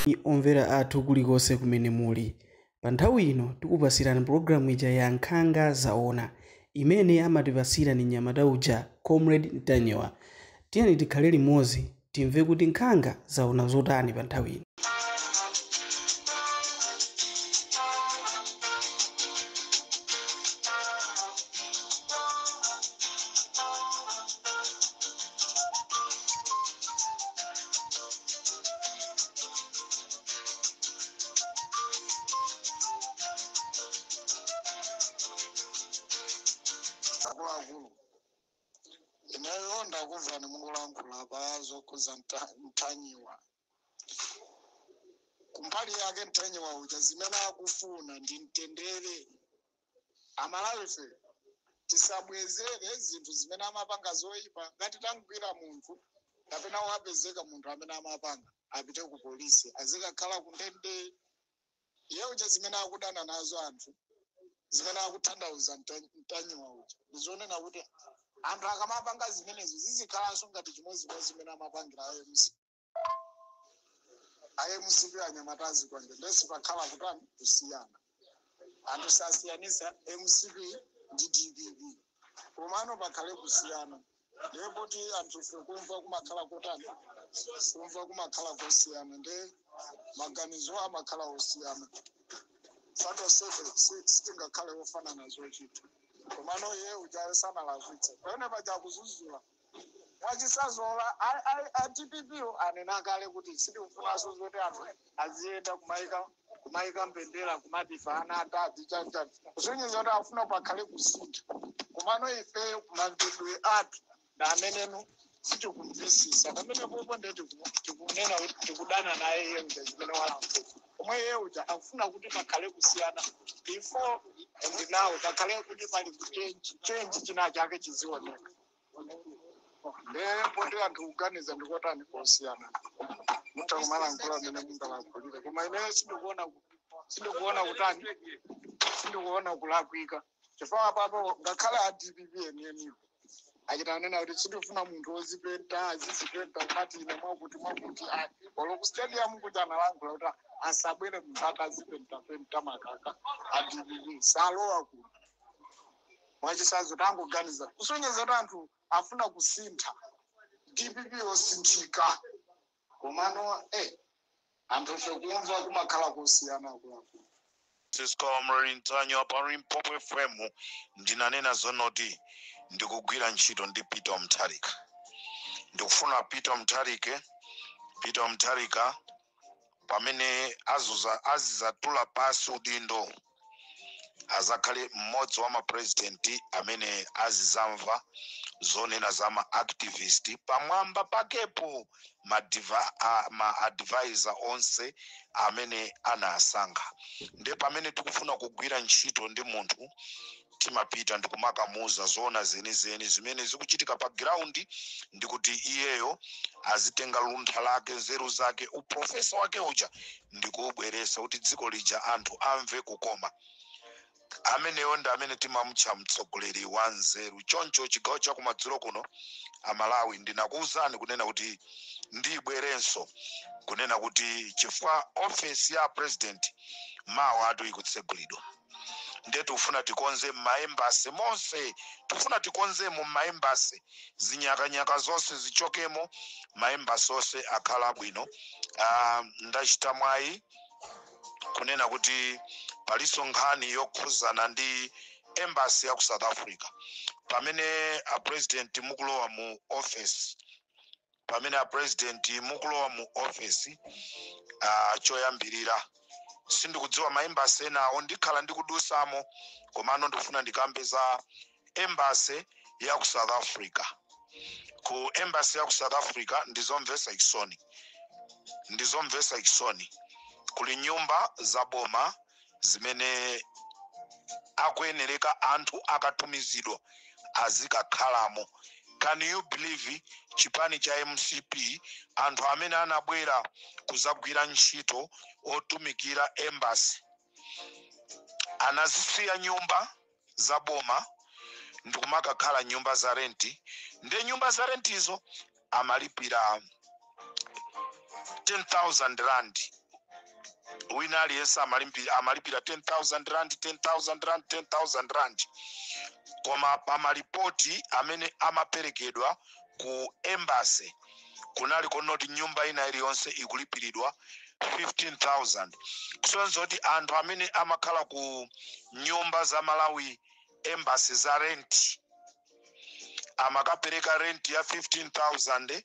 Omvera athu kulikonse kumene muli pa nthawi ino, tikupasirani pulogalamu ija ya Nkhanga Zaona imene amatipasira ni mnyamata uja, Comrade Ntanyiwa. Tiyeni tikhale limodzi, timve kuti nkhanga zaona zotani pa nthawi ino. Akuluakulu, ineyo ndakumvani mukulankhula pa zokhuza Mtanyiwa. Kumbali yake Mtanyiwa uja, zimene akufuna ndi mtendere. Amalawife tisabwezere zinthu zimene amapanga zoyipa. Ngati tangwira munthu kapena wapezeka munthu amene amapanga, apite ku polisi, azikakhala kundende. Iye uja zimene akudana nazo anthu, zimene akutanthauza Mtanyiwa uja, ndizonena kuti anthu akamapanga zimenezo zizikhalanso ngati chimodzimodzi zimene amapangira AMC AMCP anyamata azikwanje. Ndesi pakhala kutani? Kusiyana. Anthu sasiyanisa MCP ndi DPP, komano pakhale kusiyana. Ndiye kuti anthu ife kumva kumakhala kotani? Kumva kumakhala kosiyana, nde maganizo amakhala osiyana. Satosefe sitingakhale ofanana zochita, komano iye uja sanalakwitsa pamene paja kuzuzula. Mwachisazola a DPP anena kale kuti sitikufunanso zoti anthu aziyenda kumayika mbendera, kumati ife ana atati chanchani, kusonyeza kuti afuna pakhale kusintha. Komano ife kumamvedwe athu na amenenu sitikumvisisa pamene popo. Nde tikunena kuti tikudana naye iye uja zimene walankhula, komwe iye uja akufuna kuti pakhale kusiyana before and now, pakhale kuti pali change, china chake chizioneka. Ndipo ndi anthu kuganiza ndikotani? Kosiyana. Mutha kumalankhula amene mungalankhulire, koma ineyo sindikuona kutani, sindikuona kulakwika, chifukwa apapo ngakhale a DPP enieniwo achita anena kuti sindifuna munthu wozipenta, azizipenta kumati ine mwakuti mwakuti. Ayi, olo ku stadium kuti analankhula kuti asabwere munthu atazipentapenta makaka, a DPP salowa kuno. Mwachisazo tangoganiza kusonyeza kuti anthu afuna kusintha, DPP yosinthika. Komano anthu ife kumva kumakhala kusiyana, akuluakulu. Cisco Mtanyiwa pa Limpopo FM. Ndinanena zonoti ndikugwira ntchito ndi Peter Mutharika. Ndikufuna Peter Mutharika, Peter Mutharika pamene azuza azizatula pasi udindo, azakhale mmodzi wa mapresidenti amene azizamva zonena za ma activist, pamwamba pakepo ma advisor onse amene anasankha. Nde pamene tikufuna kugwira ntchito ndi munthu, timapita ndikumakamuuza zoona zenizeni zimene zikuchitika pa ground, ndikuti iyeyo azitenga luntha lake, nzeru zake, uprofesa wake uja, ndikuubweresa kuti dziko lija anthu amve kukoma. Ameneyo ndi amene timamutcha mtsogoleri wa nzeru. Choncho chigawo chakumadzulo kuno, Amalawi, ndinakuwuzani kunena kuti ndibwerenso kunena kuti chifukwa ofesi ya president mawa atu ikutsegulidwa, ndiye tikufuna tikonze m'ma embassy monse. Tikufuna tikonzemo m'ma embassy, zinyakanyaka zonse zichokemo, ma embassy onse akhala abwino. Ndachita mwayi kunena kuti palinso nkhani yokhuzana ndi embassy ya ku South Africa. Pamene a president mukulowa mu office, pamene a president mukulowa mu office, choyambirira, sindikudziwa ma embassy enawo, ndikhala ndikudusamo, komano ndikufuna ndikambe za embassy ya ku South Africa. Ku embassy ya ku South Africa, ndizomvetsa chisoni, ndizomvetsa chisoni. Kuli nyumba za boma zimene akuyenereka anthu akatumizidwa azikakhalamo. Can you believe, chipani cha MCP, anthu amene anabwera kuzagwira ntchito otumikira embassy anazisiya nyumba za boma ndikumakakhala nyumba za rent? Nde nyumba za rentizo amalipira 10,000 rand. Wina aliyense amalipira 10,000 rand, 10,000 rand, 10,000 rand. Koma pamalipoti amene amaperekedwa ku embassy kunali konoti nyumba ina iliyonse ikulipiridwa 15,000, kusonyeza kuti anthu amene amakhala ku nyumba za Malawi Embassy za rent amakapereka rent ya 15,000.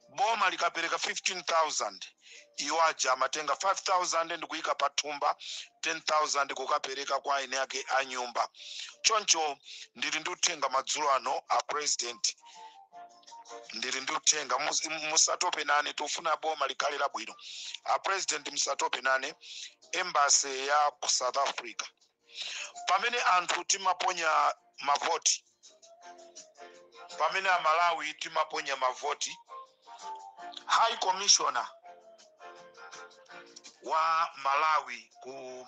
Boma likapereka 15,000, iwo aja amatenga 5000 ndikuyika pathumba, 10,000 kukapereka kwa eni ake a nyumba. Choncho ndili ndi uthenga madzulo ano, a President, ndili ndi uthenga. Musatope nane, tikufuna boma likhale labwino. A President, musatope nane. Embassy ya ku South Africa, pamene anthu timaponya mavoti, pamene Amalawi timaponya mavoti, High Commissioner wa Malawi ku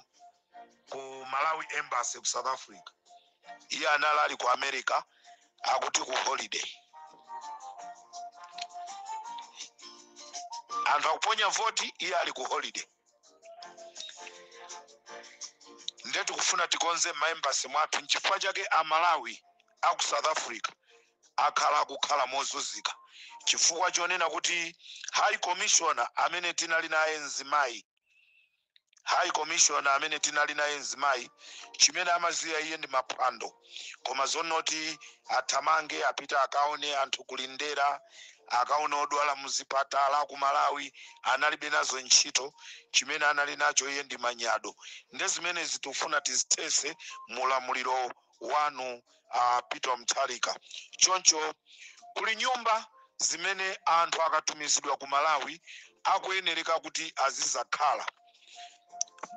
Malawi Embassy ku South Africa, iye anali ali ku America, akuti ku holiday. Anthu akuponya voti, iye ali ku holiday. Ndiye tikufuna tikonze maembasi mwathu. Nchifukwa chake Amalawi aku South Africa akhala akukhala mozunzika, chifukwa chonena kuti High Commissioner amene tinali naye mzimayi, High Commissioner amene tinali naye mzimayi, chimene amaziya iye ndi maphwando. Koma zonoti athamange apite akaone anthu kulindera, akaone odwala muzipatala ku Malawi, analibe nazo ntchito. Chimene anali nacho iye ndi manyado. Nde zimenezi tikufuna tizithese mulamuliro wanu, Peter Mutharika. Choncho kuli nyumba zimene anthu akatumizidwa ku Malawi akuyenereka kuti azizakhala.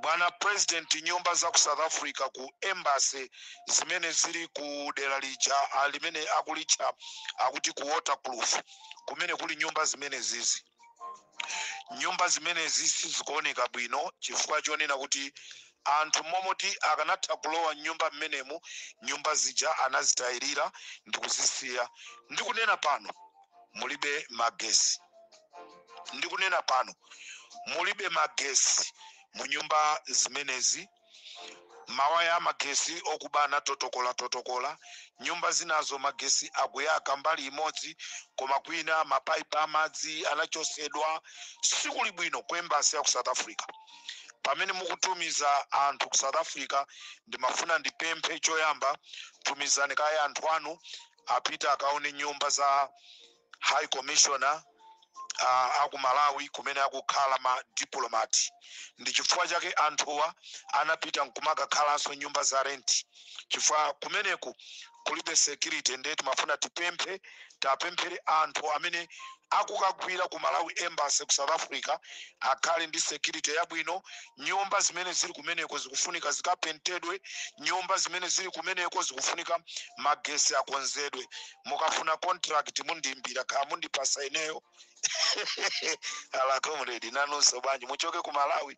Bwana President, nyumba za ku South Africa ku embassy zimene zili ku dera lija limene akulitcha akuti ku Waterkloof, kumene kuli nyumba zimene zizi, nyumba zimenezi sizikuoneka bwino, chifukwa chonena kuti anthu momoti akanatha kulowa nyumba mmenemu, nyumba zija anazitayirira ndi kuzisiya. Ndikunena pano mulibe magesi, ndikunena pano mulibe magesi mu nyumba zimenezi. Mawaya amagesi okubana totokola totokola. Nyumba zinazo magesi akuyaka mbali imodzi, koma kwina mapaipi amadzi anachosedwa. Sikuli bwino ku embassy ya ku South Africa. Pamene mukutumiza anthu ku South Africa, ndimafuna ndipemphe choyamba, tumizani kaye anthu anu apite akaone nyumba za High Commissioner aku Malawi kumene akukhala ma diplomat. Ndi chifukwa chake anthuwa anapita nkumakakhalanso nyumba za rent, chifukwa kumeneku kulibe security. Ndiye timafuna tipemphe, tapemphere anthu amene akukagwira ku Malawi Embassy ku South Africa akhale ndi security yabwino. Nyumba zimene zili kumeneko zikufunika zikapentedwe, nyumba zimene zili kumeneko zikufunika magesi akonzedwe. Mukafuna contract mundimbira, kaya mundipasa ineyo. Ala comrade, nanunso bwanji muchoke ku Malawi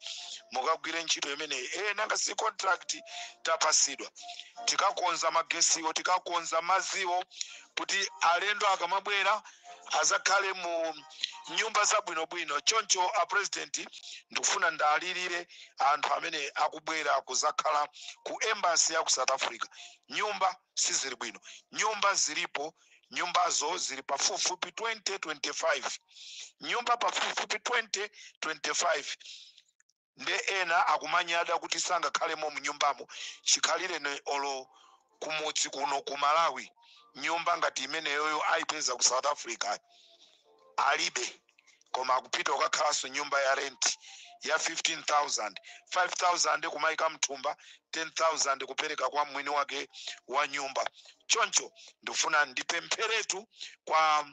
mukagwire ntchito imeneyi? Nanga si contract tapasidwa? Tikakonza magesiwo, tikakonza maziwo, kuti alendo akamabwera azakhale mu nyumba zabwinobwino. Choncho a President, ndikufuna ndalirire anthu amene akubwera kuzakhala ku embassy ya ku South Africa. Nyumba sizili bwino. Nyumba zilipo, nyumbazo zili pafupifupi 20 25 nyumba, pafupifupi 20 25. Nde ena akumanyada kuti sangakhalemo munyumbamo. Chikhalire olo kumudzi kuno ku Malawi, nyumba ngati imeneyoyo ayipeza ku South Africa alibe, koma akupita kukakhalanso nyumba ya rent ya 15,000, 5000 kumayika mthumba, 10,000 kupereka kwa mwini wake wa nyumba. Choncho ndikufuna ndipempheretu kwa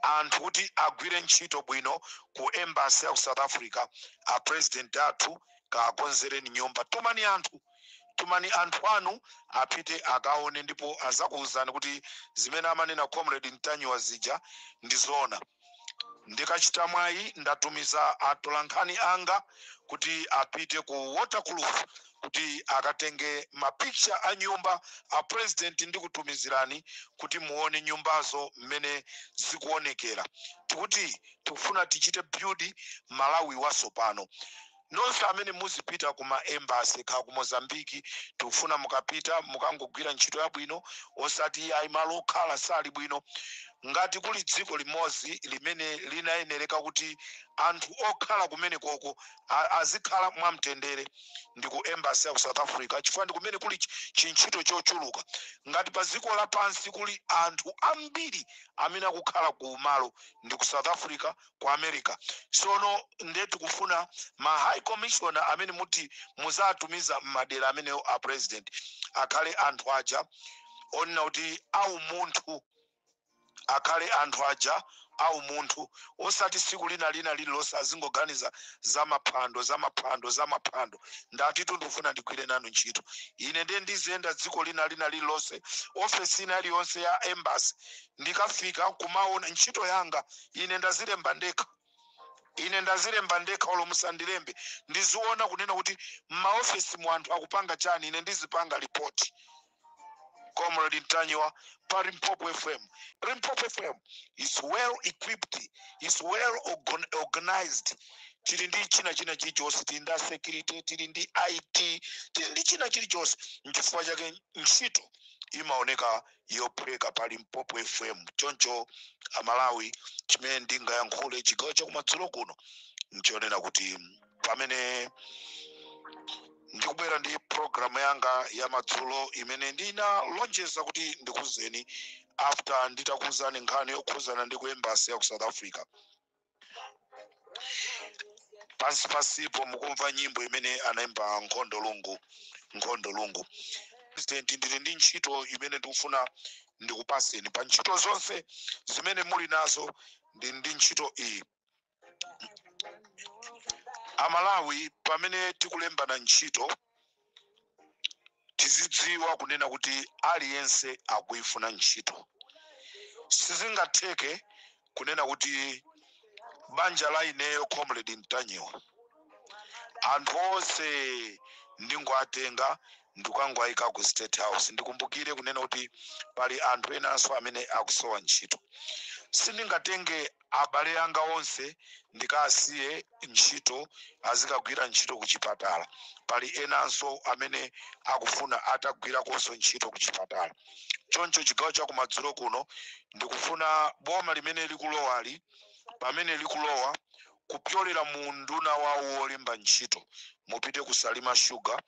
anthu kuti agwire ntchito bwino ku embassy ya ku South Africa. A President athu, kakonzereni nyumba. Tumani anthu, tumani anthu anu apite akaone, ndipo azakuwuzani kuti zimene amanena Comrade Mtanyiwa zija ndi zoona. Ndikachita mwayi, ndatumiza atolankhani anga kuti apite ku Waterkloof kuti akatenge mapicture a nyumba a President ndi kutumizirani kuti muone nyumbazo mmene zikuonekera. Tikuti tikufuna tichite build Malawi watsopano. Nonse amene muzipita kuma embassy, kha ku Mozambiki, tikufuna mukapita mukangogwira ntchito yabwino, osati ayi, malo okhala sali bwino. Ngati kuli dziko limodzi limene linayenereka kuti anthu okhala kumene koko azikhala mwamtendere, ndi ku embassy ya ku South Africa, chifukwa ndi kumene kuli chintchito chochuluka. Ngati pa dziko lapansi kuli anthu ambiri amene akukhala ku malo, ndi ku South Africa, ku America. Sono nde tikufuna ma high commissioner amene muti muzatumiza m'madera amenewo a President akhale anthu aja onena kuti aumunthu, akhale anthu aja aumunthu, osati tsiku lina lina lililonse azingoganiza za maphwando, za maphwando, za maphwando. Ndati ndikufuna ndigwire nanu ntchito. Ine ndiye ndiziyenda dziko lina lina lililonse, ofesi ina iliyonse ya embassy, ndikafika kumaona ntchito yanga. Ine ndazilemba ndekha, ine ndazilemba ndekha, olo musandilembe. Ndiziona kunena kuti m'maofesi mu anthu akupanga chani, ine ndizipanga ripoti. Comrade Ntanyiwa pa Limpopo FM. Limpopo FM is well equipped, is well organized. Tili ndi china china chilichonse, tili ndi security, tili ndi IT, tili ndi china chilichonse. Nchifukwa chake ntchito imaoneka yophweka pa Limpopo FM. Choncho Amalawi, chimene ndingayankhule chigawo chakumadzulo kuno nchonena kuti pamene ndikubwera ndi programu yanga ya madzulo imene ndinalonjeza kuti ndikuzeni after nditakuuzani nkhani yokhuzana ndi ku embassy ya ku South Africa, pansi pansipo mukumva nyimbo imene anaimba Nkhondo Lungu, Nkhondo Lungu. President, ndili ndi ntchito imene ndikufuna ndikupaseni. Pa ntchito zonse zimene muli nazo, ndili ndi ntchito iyi. Amalawi, pamene tikulembana ntchito, tizidziwa kunena kuti aliyense akuyifuna ntchito. Sizingatheke kunena kuti banja la ineyo Comrade Ntanyiwa, anthu onse ndingoatenga ndikangowayika ku State House. Ndikumbukire kunena kuti pali anthu enanso amene akusowa ntchito. Sindingatenge abale anga onse ndikasiye ntchito, azikagwira ntchito ku chipatala. Pali enanso amene akufuna atagwirakonso ntchito ku chipatala. Choncho chigawo chakumadzulo kuno, ndikufuna boma limene likulowali, pamene likulowa, kupyolera mu nduna wawo wolemba ntchito, mupite ku Salima Sugar.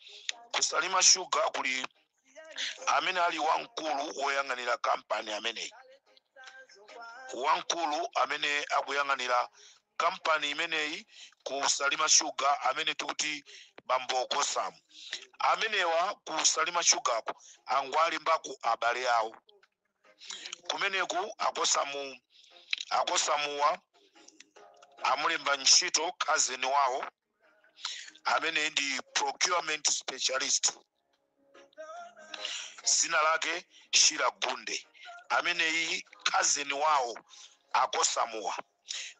Ku Salima Sugar kuli amene ali wamkulu woyang'anira kampani ameneyi, wamkulu amene akuyang'anira kampani imeneyi ku Salima Sugar, amene tikuti Bambo Kosamu. Amenewa ku Salima Sugarku angwalimbako abale awo kumeneku. Akosamu, akosamuwa amulemba ntchito cousin wawo amene ndi procurement specialist, zina lake Shira Gunde. Ameneyi cousin wawo akosamuwa.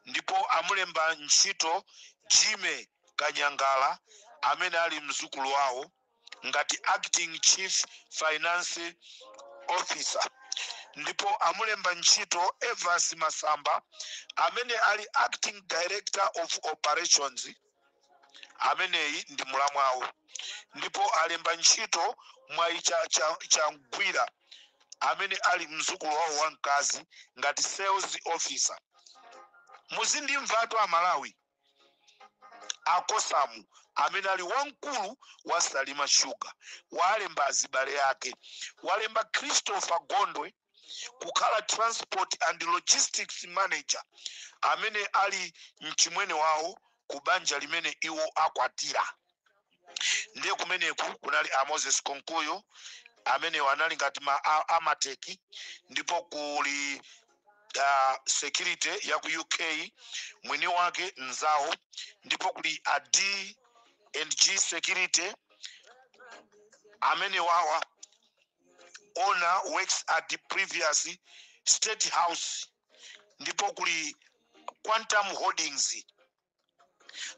Ndipo amulemba ntchito Jime Kanyangala amene ali mzukulu wawo ngati acting chief finance officer. Ndipo amulemba ntchito Evas Masamba amene ali acting director of operations, ameneyi ndi mulamwawo. Ndipo alemba ntchito Mwayi Changwira amene ali mzukulu wawo wamkazi ngati sales officer. Muzindimvatu Amalawi. Akosamu amene ali wamkulu wa Salima Sugar walemba azibale ake. Walemba Christopher Gondwe kukhala transport and logistics manager, amene ali mchimwene wawo ku banja limene iwo akwatira. Ndiye kumeneku kunali a Moses Konkuyo, amene anali ngati ma amateki. Ndipo kuli security ya ku UK, mwini wake mzawo. Ndipo kuli a D and G Security, amene wawa owner works at the previous State House. Ndipo kuli Quantum Holdings.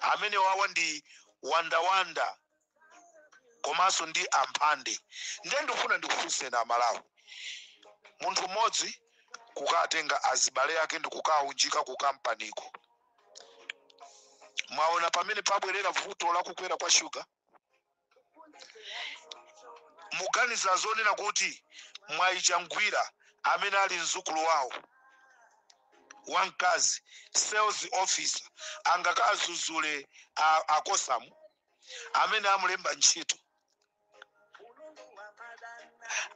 Amene wawa ndi Wandawanda komanso ndi Amphande. Ndiye ndikufuna ndikufunseni Amalawi, munthu mmodzi kukatenga azibale ake ndikukaunjika ku kampaniko, mwaona pamene pabwerera vuto lakukwera kwa shuga? Muganiza zonena kuti Mwayichangwira amene ali mzukulu wawo wamkazi, sales officer, angakazuzule akosamu amene amulemba ntchito?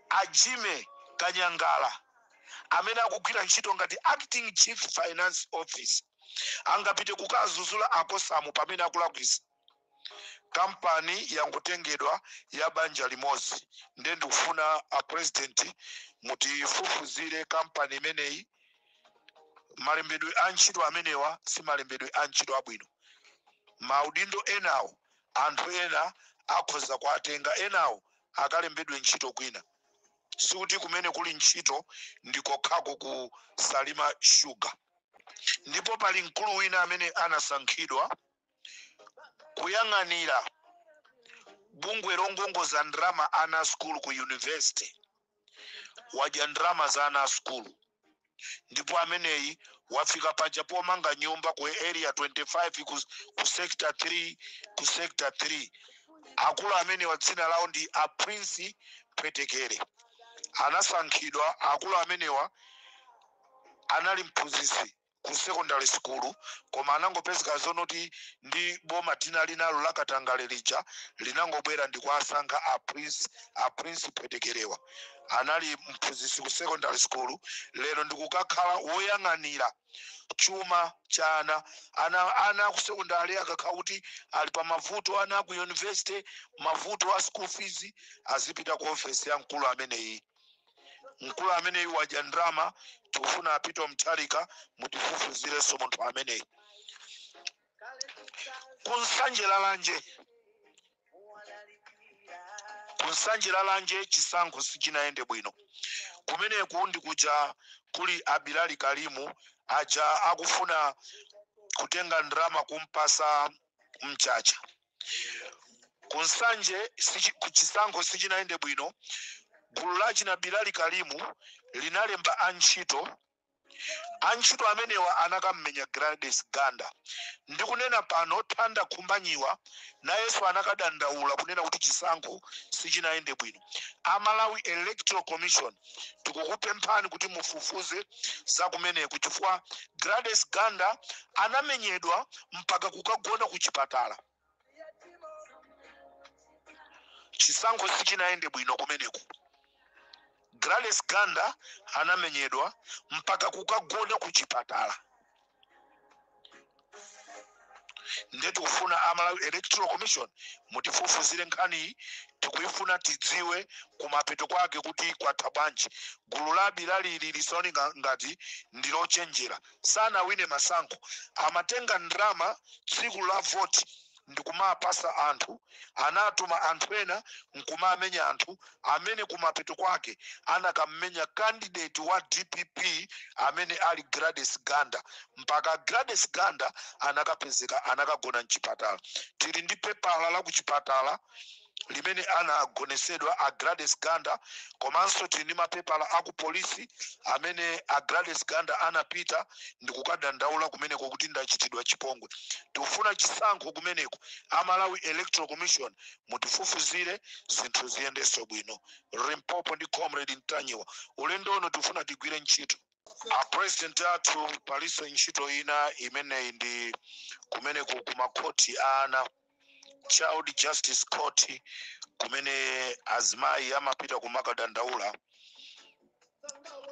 Ajime Kanyangala amene akugwira ntchito ngati acting chief finance officer angapite kukazuzula akosamu pamene akulakwisa? Kampani yangotengedwa ya banja limodzi. Ndiye ndikufuna a president mutifufuzire kampani imeneyi. Malembedwe a ntchito amenewa si malembedwe a ntchito abwino. Maudindo enawo anthu ena akhoza kuatenga, enawo akalembedwe ntchito kwina. Sikuti kumene kuli ntchito ndikokhako ku Salima Sugar. Ndipo pali mkulu wina amene anasankhidwa kuyang'anira bungwe longongoza ndrama ana school ku university, wadya ndrama za ana school, ndipo ameneyi wafika paja pomanga nyumba ku Area 25 ku sector 3, ku sector 3. Akulu amenewa dzina lawo ndi a Prince Pwetekere, anasankhidwa. Akulu amenewa anali mphunzitsi ku secondary school, koma anangopezeka zonoti ndi boma tinali nalo lakatangale lija linangobwera ndi kuasankha a Prince Pwetekerewa. Anali mphunzitsi ku secondary school, lero ndikukakhala woyang'anira chuma cha ana ku secondary. Akakhala kuti ali pa mavuto, ana ku university, mavuto a school fees, azipita ku ofesi ya mkulu ameneyi. Mkulu ameneyi wadya ndrama. Tikufuna a Peter Mutharika mutifufuzirenso munthu ameneyi. Kunsanje Lalanje, kunsanje Lalanje chisankho sichinayende bwino. Kumeneku ndikuja kuli Abilali Kalimu aja akufuna kutenga ndrama kumpasa Mchacha. Kunsanje chisankho sichinayende bwino. Gulu lachina Bilali Kalimu linalemba antchito. Antchito amenewa anakammenya Gladys Ganda. Ndikunena pano, Thanda Khumbanyiwa nayenso anakadandaula kunena kuti chisankho sichinayende bwino. Amalawi Electoral Commission, tikukupemphani kuti mufufuze za kumeneku, chifukwa Gladys Ganda anamenyedwa mpaka kukagona ku chipatala. Chisankho sichinayende bwino kumeneku. Gladys Ganda anamenyedwa mpaka kukagona ku chipatala. Ndiye tikufuna Amalawi Electoral Commission mutifufuzire nkhaniyi. Tikuyifuna tidziwe kumapeto kwake kuti kwatha bwanji. Gulu la Bilalili lisaone ngati ndilochenjera, sanawine masankho. Amatenga ndrama tsiku la voti ndikumapasa anthu, anatuma anthu ena nkumamenya anthu amene kumapeto kwake anakammenya candidate wa DPP amene ali Gladys Ganda, mpaka Gladys Ganda anakapezeka anakagona mchipatala. Tili ndi pepala la kuchipatala limene anagonesedwa a Gladys Ganda, komanso tili ndi mapepala aku polisi amene a Gladys Ganda anapita ndikukadandaula kumeneko kuti ndachitidwa chipongwe. Tikufuna chisankho kumeneko. Amalawi Electoral Commission, mutifufuzire zinthu ziyendenso bwino. Limpopo ndi Comrade Ntanyiwa. Ulendo uno tikufuna tigwire ntchito. A president athu, palinso ntchito ina imeneyi ndi kumeneko kumakhoti a ana, Child Justice Court, kumene azimayi amapita kumakadandaula.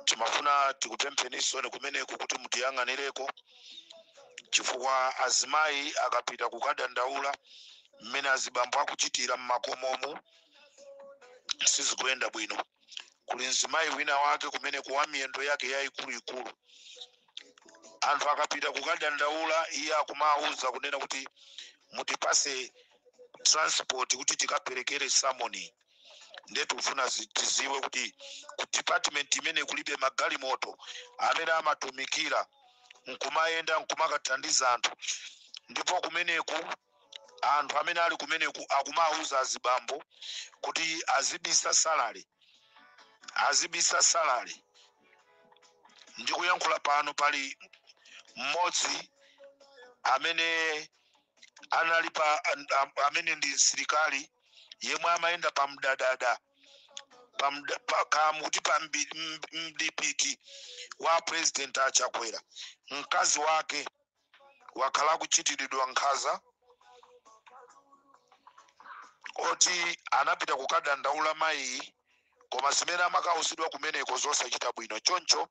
Timafuna tikupempheninso kumeneko kuti mutiyang'anireko, chifukwa azimayi akapita kukadandaula mmene azibambo akuchitira mmakomomu sizikuyenda bwino. Kuli mzimayi wina wake kumene kuwa miyendo yake yayikuluikulu, anthu akapita kukadandaula iye akumawuza kunena kuti mutipase transport kuti tikaperekere summon. Ndiye tikufuna tiziwe kuti ku department imene kulibe magalimoto amene amatumikira Nkumayenda nkumakathandiza anthu, ndipo kumeneku anthu amene ali kumeneku akumawuza azibambo kuti azibisa salary, azibisa salary. Ndikuyankhula pano pali mmodzi amene anali pa amene ndi msilikali yemwe amayenda pa mdadada kamuti pa mdipiti wa President Achakwera. Mkazi wake wakhala kuchitiridwa nkhanza, oti anapita kukadandaula mayi, koma zimene amakawuzidwa kumeneko zosachita bwino. Choncho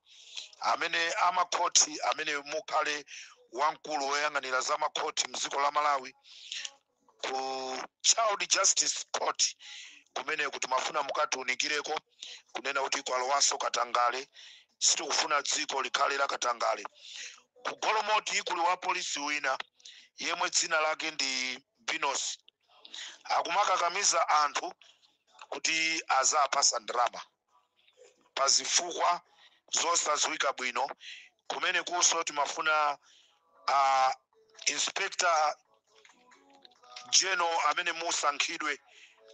amene amakhoti, amene mukhale wamkulu woyang'anira za makhoti mdziko la Malawi, ku Child Justice Court kumene kuti mafuna mukatiunikireko kunena kuti kwalowanso katangale. Sitikufuna dziko likhale la katangale. Ku Golomoti kuli wa polisi wina yemwe dzina lake ndi Binos, akumakakamiza anthu kuti azapasa ndalama pa zifukwa zosadziwika bwino. Kumene kuso timafuna Inspector General amene musankhidwe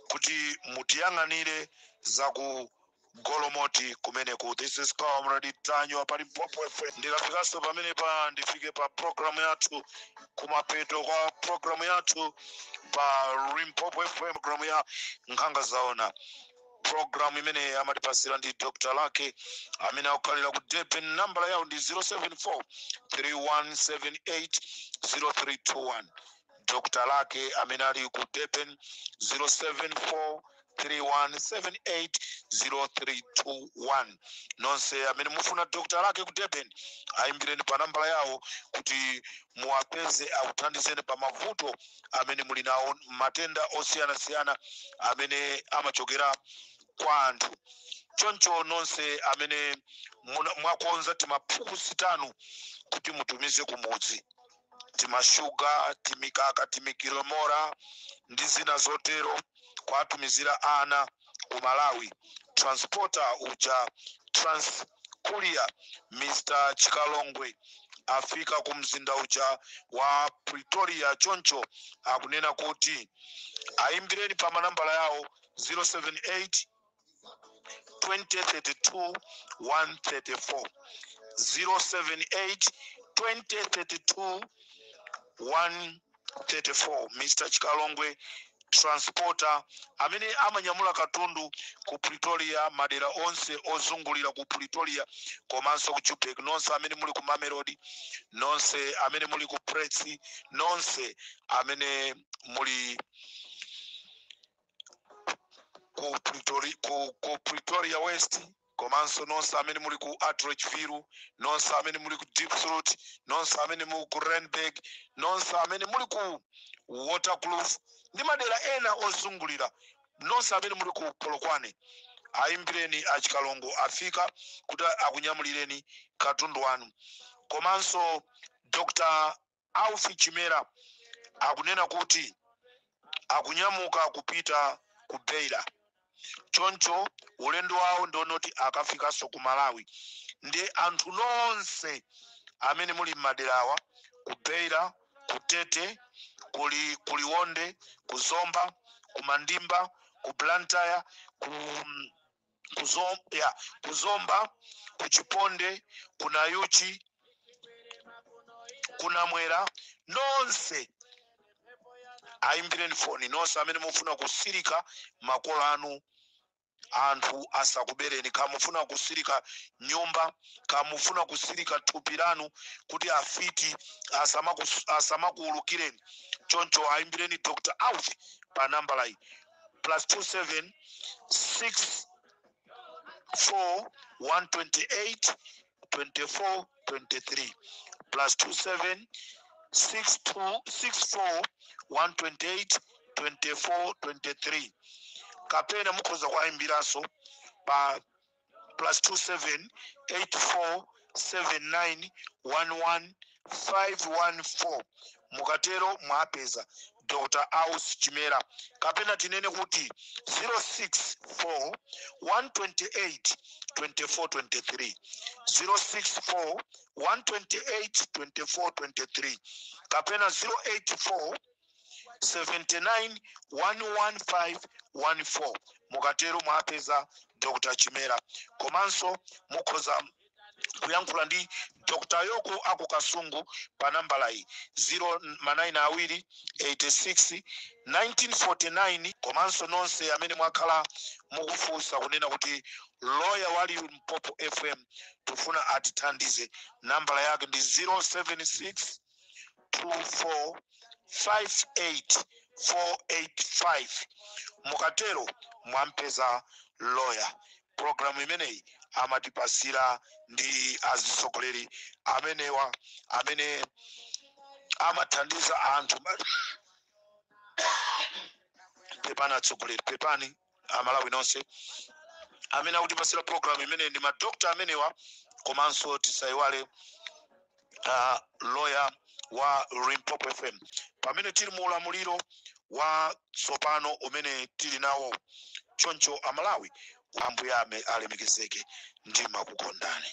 kuti mutiyang'anire za ku Golomoti kumeneku. This is Comrade Ntanyiwa pa Limpopo FM. Ndikafikanso pamene pa ndifike pa programu yathu, kumapeto kwa programu yathu pa Limpopo FM, programu ya Nkhanga Zaona, programu imene amatipasira ndi Dr Lake amene akukhalira ku Durban. Nambala yawo ndi 074 3178 0321. Dr Lake amene ali ku Durban, 074 3178 0321. Nonse amene mufuna Dr Lake ku Durban, ayimbireni pa nambala yawo kuti muwapeze, akuthandizeni pa mavuto amene muli nawo, matenda osiyanasiyana amene amachokera kwa anthu. Choncho nonse amene mwakonza timaphukusi tanu kuti mutumize kumudzi, timashuga, timikaka, timikilomora ndi zina zotero, kwatumizira ana ku Malawi, transporter uja, transcourier Mr Chikalongwe afika ku mzinda uja wa Pretoria. Choncho akunena kuti ayimbireni pa manambala yawo 078 2032 134, 078 2032 134. Mr Chikalongwe, transporter amene amanyamula katundu ku Pretoria, madera onse ozungulira ku Pretoria komanso ku Joburg. Nonse amene muli ku Mamelodi, nonse amene muli ku Pretsi, nonse amene muli ku Pretoria, ku Pretoria West, komanso nonse amene muli ku Atteridgeville, nonse amene muli ku Diepsloot, nonse amene muli ku Randburg, nonse amene muli ku Waterkloof ndi madera ena ozungulira, nonse amene muli ku Polokwane, ayimbireni Achikalongo, afika kuti akunyamulireni katundu wanu. Komanso Dr Alfi Chimera akunena kuti akunyamuka kupita ku Beira. Choncho ulendo wawo ndonoti akafikanso ku Malawi. Ndi anthu nonse amene muli m'maderawa, ku Beira, ku Tete, kuli kuliwonde, ku Zomba, ku Mandimba, ku Blantyre, ya, ku Zomba, ku Chiponde, ku Nayuchi, ku Namwera, nonse ayimbireni foni. Nonse amene mufuna kusirika makolo anu, anthu asakubereni, kamufuna kusirika nyumba, kamufuna kusirika thupi lanu kuti afiti asamakuwulukireni, choncho ayimbireni Dr Alfi pa nambala iyi: +27 6 4 128 24 23, +27 62 64 128 24 23. Kapena mukhoza kuwayimbiranso pa +27 84 79 11 514. Mukatero mwapeza. Dr Aus Chimera, kapena tinene kuti 064 128 2423, 064 128 2423, kapena 084 79 11514. Mukatero mwapeza Dr Chimera. Komanso mukhoza kuyankhula ndi Dr Yoko aku Kasungu pa nambala iyi, 0 ma 9 2 86 1949. Komanso nonse amene mwakhala mukufunsa kunena kuti loya wa Limpopo FM tifuna atithandize, nambala yake ndi 076 24 58 485. Mukatero mwampeza lawyer. Programu imeneyi amatipasira ndi azitsogoleri amenewa amene amathandiza anthu. Pepani atsogoleri, pepani Amalawi nonse. Amene akutipasira programu imeneyi ndi madokta amenewa, komanso tisayiwale lawyer wa Limpopo FM. Pamene tili mu ulamuliro wa tsopano umene tili nawo choncho, Amalawi, Ambuye alemekezeke. Ndimakukondani.